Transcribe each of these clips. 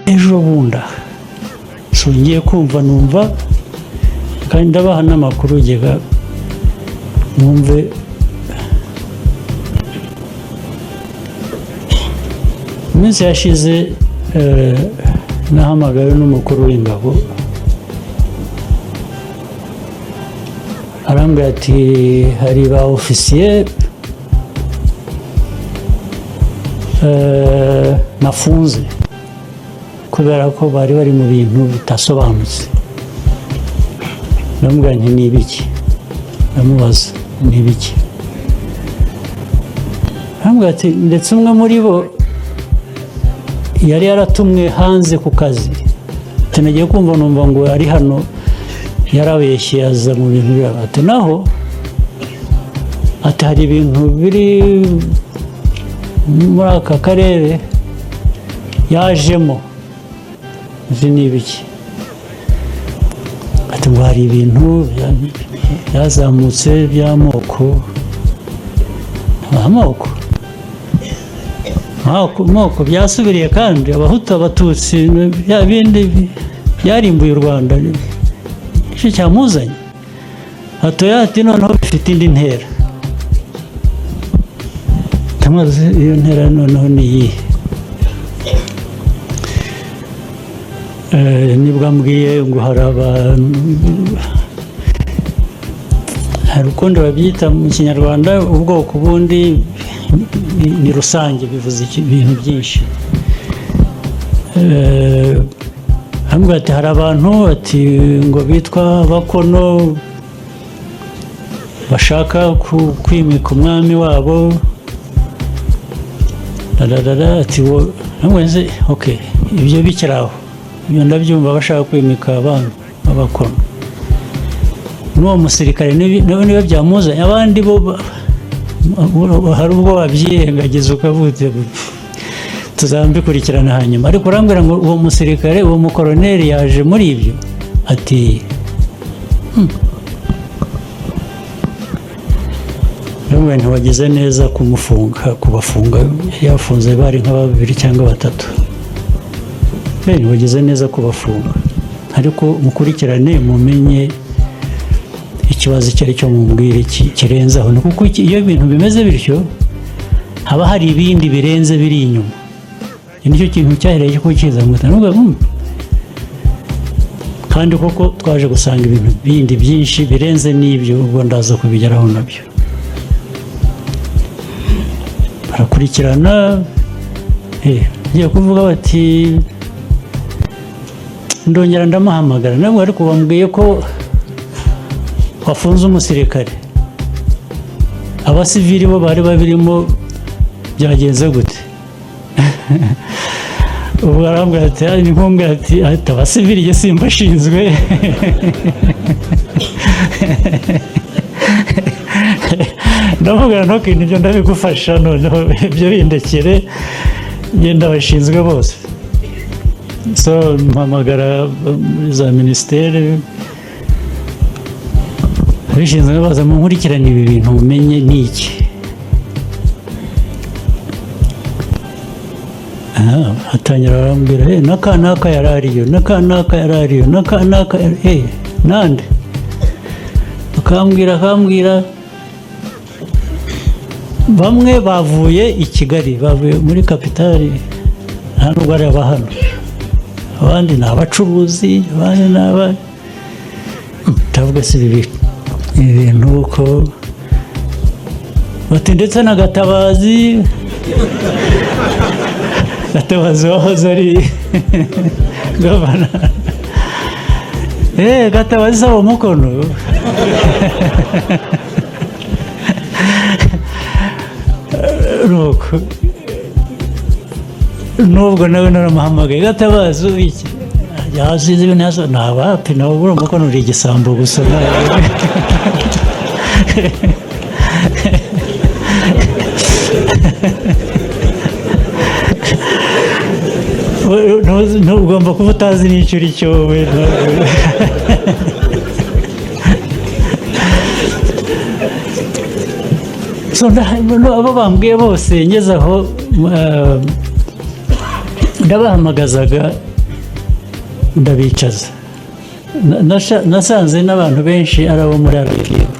Ejo bundi aha so ngiye kumva numva, kandi ndabaha n'amakuru, gega mwumve. Iminsi yashize nahamagawe n'umukuru w'ingabo, arambwira ati hari ba ofisiye nafunze kubera ko bari bari mu bintu bidasobanutse. Ndamubwira nti ni ibiki? Ndamubaza ni ibiki? Arambwira ati ndetse umwe muri bo yari yaratumwe hanze ku kazi, ati nagiye kumva numva ngo ari hano, yarabeshye aza mu bintu byabo. Ati naho ati hari ibintu biri muri aka karere yajemo. Izi ni ibiki? Ati ngo hari ibintu byazamutse by'amoko. Amoko moko byasubiriye, kandi Abahutu, Abatutsi, bya bindi byarimbuye u Rwanda, nicyo cyamuzanye. Atoya, ati noneho bifite indi ntera. Ndamubaza iyo ntera noneho ni iyihe? Nibwo ambwiye ngo hari abantu, hari ukundi babyita mu Kinyarwanda, ubwoko bundi ni rusange, bivuze ibintu byinshi. Arambwira ati hari abantu, ati ngo bitwa Abakono, bashaka kwimika umwami wabo, rararara. Ati wo nze okay, ibyo bikiri aho, ibyo ndabyumva, bashaka kwimika abami b'Abakono n'uwo musirikare niba byamuzanye, abandi bo hari ubwo wabyirengagiza ukavuga uti tuzabikurikirana hanyuma. Ariko urambwira ngo uwo musirikare, uwo mukoroneri yaje muri ibyo? Ati ndamubwira nti wagize neza kumufunga, kubafunga. Yafunze bari nka babiri cyangwa batatu. Wagize neza kubafunga, ariko mukurikirane mumenye ikibazo icyo ari cyo, mubwire kirenze aho. Ni kuko iyo ibintu bimeze bityo haba hari ibindi birenze biri inyuma. Iki nicyo kintu cyahereye ko kiza ngo ndavuga, Kandi koko twaje gusanga ibintu bindi byinshi birenze n'ibyo, ubwo ndaza kubigeraho nabyo. Barakurikirana, ngiye kuvuga bati ndongera ndamuhamagara nabwo, ariko bambwiye ko wafunze umusirikare, abasivili bo bari babirimo, byagenze gute? Ubwo arambwira ati ni ngombwa, ati abasivili jye simbashinzwe. Ndavuga ntukintu ibyo ndabigufasha, noneho ibyo bindekere, ngenda bashinzwe bose. So mpamagara muri za minisiteri abishinzwe, baza mu nkurikirane ibi bintu mumenye ni iki. Atangira arambwira n'aka n'aka yari ariyo, n'aka n'aka yari ariyo, n'aka n'aka nande, akambwira bamwe bavuye i Kigali, bavuye muri kapitali, nta nubwo ari aba hano, abandi ni abacuruzi, abandi ni aba, ndavuga si ibi bintu uko bati ndetse na Gatabazi, Gatabazi wahoze ari gavana, Gatabazi saba umukono. Nuko nubwo nawe naramuhamagaye, Gatabazi iki yasize ibintu yaso nta bapi, nawe ubura umukono, uri igisambo gusa. Ugomba kuba utazi n'icyo uri cyo wowe. So, abo bambwiye bose ngeze aho, ndabahamagazaga Ndabicaza. Nasanze n'abantu benshi ari abo muri RPF.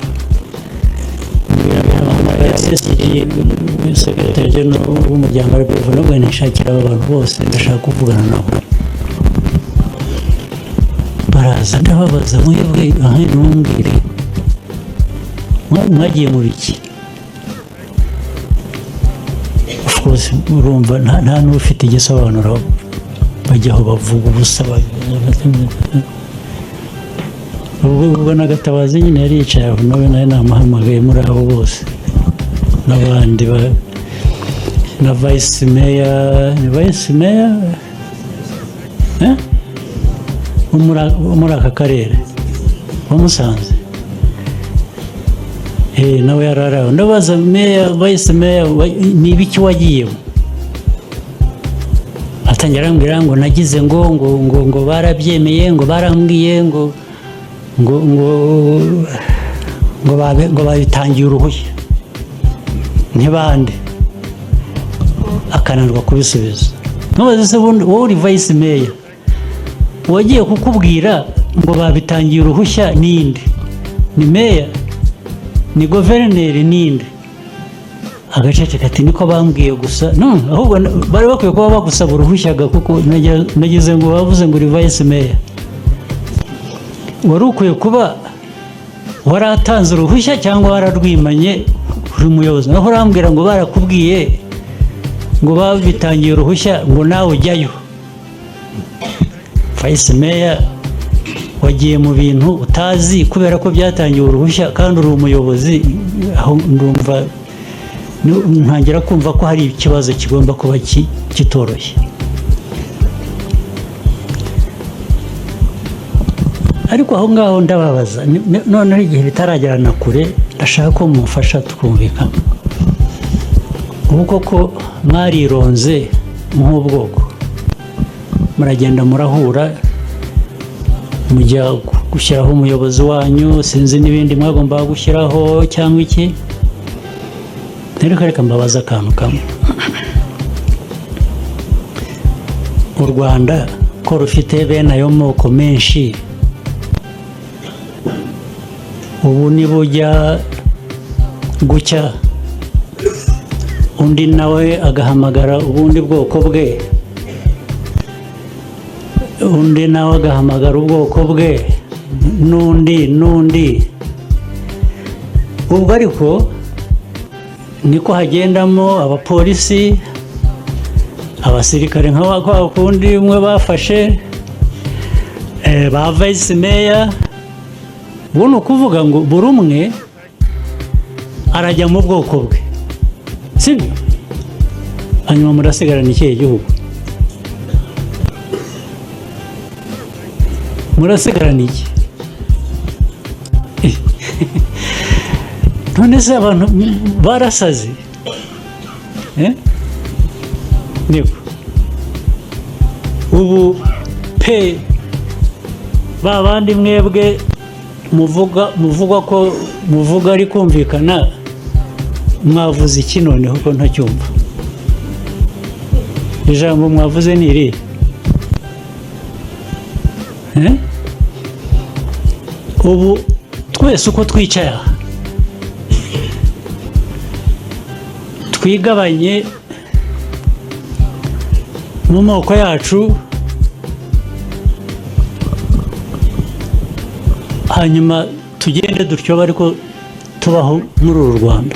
Secretary General w'umuryango RPF, nubwo nishakira aba bantu bose, ndashaka kuvugana nabo. Baraza, ndababaza: "Mwebwe aha ntumbwire, mwagiye mu biki?" Of course urumva nta n'ufite igisobanuro. Bajyaho bavuga ubusa. Ubwo na Gatabazi nyine yari yicaye aho nawe, namuhamagaye muri abo bose n'abandi na vice mayor, ni vice mayor, eh? Wo muri aka karere wa Musanze, nawe yari ari aho. Ndabaza meya, vice mayor: "Ni ibiki wagiyemo?" Atangira arambwira ngo nagize ngo barabyemeye, ngo barambwiye ngo babitangiye uruhushya. Ntibande? Akananirwa kubisubiza. Ntubaze se ubundi wowe uri vice mayor, uwagiye kukubwira ngo babitangiye uruhushya ninde? Ni meya? Ni guverineri? Ninde? Agaceceka, ati: "Niko bambwiye gusa." No ahubwo bari bakwiye kuba bagusaba uruhushya ga, kuko nagize ngo bavuze ngo uri vice mayor, wari ukwiye kuba waratanze uruhushya cyangwa wararwimanye, uri umuyobozi. Naho urambwira ngo barakubwiye ngo babitangiye uruhushya, ngo nawe ujyayo. Vice mayor wagiye mu bintu utazi kubera ko byatangiwe uruhushya kandi uri umuyobozi. Aho ndumva ntangira kumva ko hari ikibazo kigomba kuba kitoroshye. Ariko aho ngaho ndababaza, noneho igihe bitaragera na kure, ndashaka ko mumufasha tukumvikana. Ubu koko mwarironze nk'ubwoko, muragenda murahura, mujya gushyiraho umuyobozi wanyu, sinzi n'ibindi mwagombaga gushyiraho cyangwa iki. Reka reka mbabaze akantu kamwe: U Rwanda ko rufite bene ayo moko menshi, ubu nibujya gucya undi nawe agahamagara ubundi bwoko bwe, undi nawe agahamagara ubwoko bwe, n'undi n'undi, ubwo ariko niko hagendamo abapolisi, abasirikare nka kwa kundi umwe bafashe, ba vice mayor. Ubu ni ukuvuga ngo buri umwe arajya mu bwoko bwe, sibyo? Hanyuma murasigarana ikihe gihugu? Murasigarana iki? None se abantu barasaze, eh? Niko ubu pe, ba bandi mwebwe muvuga ko muvuga ari kumvikana, mwavuze iki noneho ko ntacyumva? Ijambo mwavuze ni irihe? Eh? Ubu twese uko twicaye aha twigabanye mu moko yacu, hanyuma tugende dutyo, ariko tubaho muri uru Rwanda.